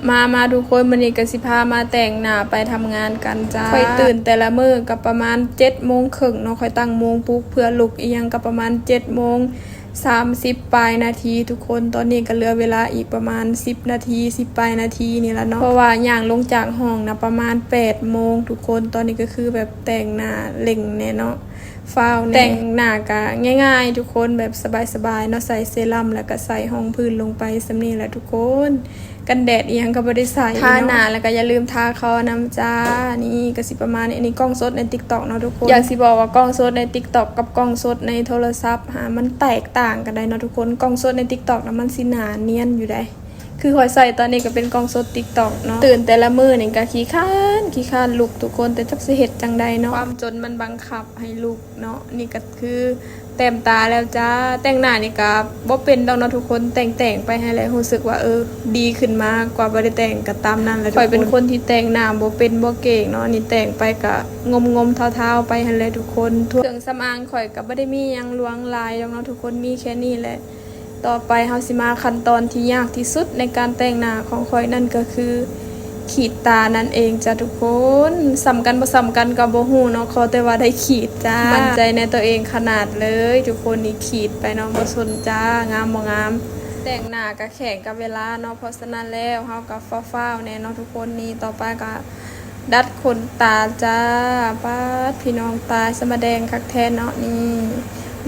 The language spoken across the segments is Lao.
ມາ ມາທຸກຄົນ ມື້ນີ້ກໍຊິພາມາແຕ່ງໜ້າໄປທຳງານກັນຈ້າ. ຂ້ອຍຕື່ນແຕ່ລະມື້ກໍປະມານເຈັດໂມງເຄິ່ງເນາະ, ຂ້ອຍຕັ້ງໂມງປຸກເພື່ອລຸກອີ່ຫຍັງກໍປະມານເຈັດໂມງສາມສິບປາຍນາທີທຸກຄົນ. ຕອນນີ້ກໍເຫຼືອເວລາອີກປະມານສິບນາທີ ສິບປາຍນາທີນີ້ລະເນາະ, ເພາະວ່າຍ່າງລົງຈາກຫ້ອງນະປະມານແປດໂມງທຸກຄົນ. ຕອນນີ້ກໍຄືແບບແຕ່ງໜ້າເລັ່ງແດ່ເນາະ ຟ້າວແດ່. ແຕ່ງໜ້າກະງ່າຍໆທຸກຄົນ ແບບສະບາຍໆເນາະ, ໃສ່ເຊຣຳ ແລ້ວກະໃສ່ຮອງພື້ນລົງໄປສ່ຳນີ້ແຫຼະທຸກຄົນ. ກັນແດດອີ່ຫຍັງກໍບໍ່ໄດ້ໃສ່ເນາະ, ທາໜ້າແລ້ວກໍຢ່າລືມທາຄໍນຳຈ້າ. ນີ້ກໍຊິປະມານນີ້, ອັນນີ້ກ້ອງສົດໃນຕິກຕັອກເນາະທຸກຄົນ. ຢາກຊິບອກວ່າກ້ອງສົດໃນຕິກຕັອກກັບກ້ອງສົດໃນໂທລະສັບຫາ ມັນແຕກຕ່າງກັນໄດ໋ເນາະທຸກຄົນ. ກ້ອງສົດໃນຕິກຕັອກນະ ມັນຊິໜ້ານຽນຢູ່ໃດ໋. ຄືຂ້ອຍໃຊ້ຕອນນີ້ກໍເປັນກ້ອງສົດຕິກຕັອກເນາະ. ຕື່ນແຕ່ລະມື້ນີ້ກໍຂີ້ຄ້ານ ຂີ້ຄ້ານລຸກທຸກຄົນ, ແຕ່ຈັກຊິເຮັດຈັ່ງໃດເນາະ, ຄວາມຈົນມັນບັງຄັບໃຫ້ລຸກເນາະ. ນີ້ກໍຄືແຕ້ມຕາແລ້ວຈ້າ. ແຕ່ງໜ້ານີ້ກໍບໍ່ເປັນດອກເນາະທຸກຄົນ, ແຕ່ງໆໄປຫັ້ນແຫຼະ ຮູ້ສຶກວ່າ ເອີ ດີຂຶ້ນມາກວ່າບໍ່ໄດ້ແຕ່ງກໍຕາມນັ້ນແຫຼະທຸກຄົນ. ຂ້ອຍເປັນຄົນທີ່ແຕ່ງໜ້າບໍ່ເປັນບໍ່ເກັ່ງເນາະ, ນີ້ແຕ່ງໄປກໍງົມໆທ້າວໆໄປຫັ້ນແຫຼະທຸກຄົນ. ເຄື່ອງສຳອາງຂ້ອຍກໍບໍ່ໄດ້ມີຫຍັງຫຼວງຫຼາຍດອກເນາະທຸກຄົນ, ມີແຄ່ນີ້ແຫຼະ. ຕໍ່ໄປເຮົາຊິມາຂັ້ນຕອນທີ່ຍາກທີ່ສຸດໃນການແຕ່ງໜ້າຂອງຂ້ອຍ, ນັ້ນກໍຄືຂີດຕານັ້ນເອງຈ້າທຸກຄົນ. ສ່ຳກັນບໍ່ສ່ຳກັນກໍບໍ່ຮູ້ເນາະ, ຂໍແຕ່ວ່າໄດ້ຂີດຈ້າ. ໝັ້ນໃຈໃນຕົວເອງຂະໜາດເລີຍທຸກຄົນ. ນີ້ຂີດໄປເນາະ, ບໍ່ສົນຈ້າ ງາມບໍ່ງາມ. ແຕ່ງໜ້າກໍແຂ່ງກັບເວລາເນາະ, ເພາະສະນັ້ນແລ້ວເຮົາກໍຟ້າວໆແດ່ເນາະທຸກຄົນ. ນີ້ຕໍ່ໄປກໍ ດັດຂົນຕາຈ້າ. ປາດ ພີ່ນ້ອງ ຕາສະມາແດງຄັກແທ້ເນາະ. ນີ້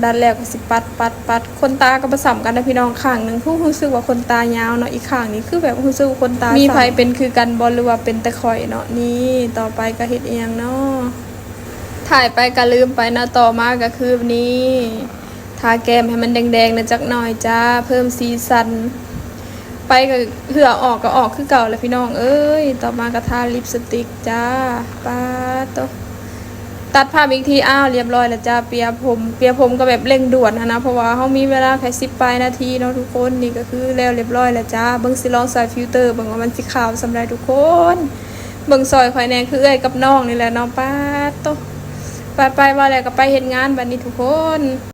ດັດແລ້ວກໍຊິປັດ ປັດ ປັດ. ຂົນຕາກໍບໍ່ສ່ຳກັນນະພີ່ນ້ອງ, ຂ້າງໜຶ່ງຄືຮູ້ສຶກວ່າຂົນຕາຍາວເນາະ, ອີກຂ້າງນີ້ຄືແບບຮູ້ສຶກວ່າຂົນຕາສັ້ນ. ມີໃຜເປັນຄືກັນບໍ່ ຫຼືວ່າເປັນແຕ່ຂ້ອຍເນາະ? ນີ້ຕໍ່ໄປກໍເຮັດອີ່ຫຍັງເນາະ? ຖ່າຍໄປກໍລືມໄປເນາະ. ຕໍ່ມາກໍຄືນີ້ ທາແກ້ມໃຫ້ມັນແດງໆນະຈັກໜ້ອຍຈ້າ, ເພີ່ມສີສັນ. ໄປກໍເຫື່ອອອກກໍອອກຄືເກົ່າແຫຼະພີ່ນ້ອງເອີຍ. ຕໍ່ມາກໍທາລິບສະຕິກຈ້າ. ປາດໂຕ ຕັດພາບອີກທີ, ອ້າວ ລຽບຮ້ອຍແລ້ວຈ້າ. ເປຍຜົມ ເປຍຜົມກໍແບບເລັ່ງດ່ວນຫັ້ນນະ, ເພາະວ່າເຮົາມີເວລາແຄ່ສິບປາຍນາທີເນາະທຸກຄົນ. ນີ້ກໍຄືແລ້ວລຽບຮ້ອຍແລ້ວຈ້າ. ເບິ່ງ ຊິລອງໃສ່ຟິວເຕີເບິ່ງວ່າມັນຊິຂາວສ່ຳໃດທຸກຄົນ. ເບິ່ງຊ່ອຍຂ້ອຍແດ່ ຄືເອື້ອຍກັບນ້ອງນີ້ແຫຼະເນາະ. ປາດໂຕ ໄປໆ ວ່າແລ້ວກໍໄປເຮັດງານບັດນີ້ທຸກຄົນ.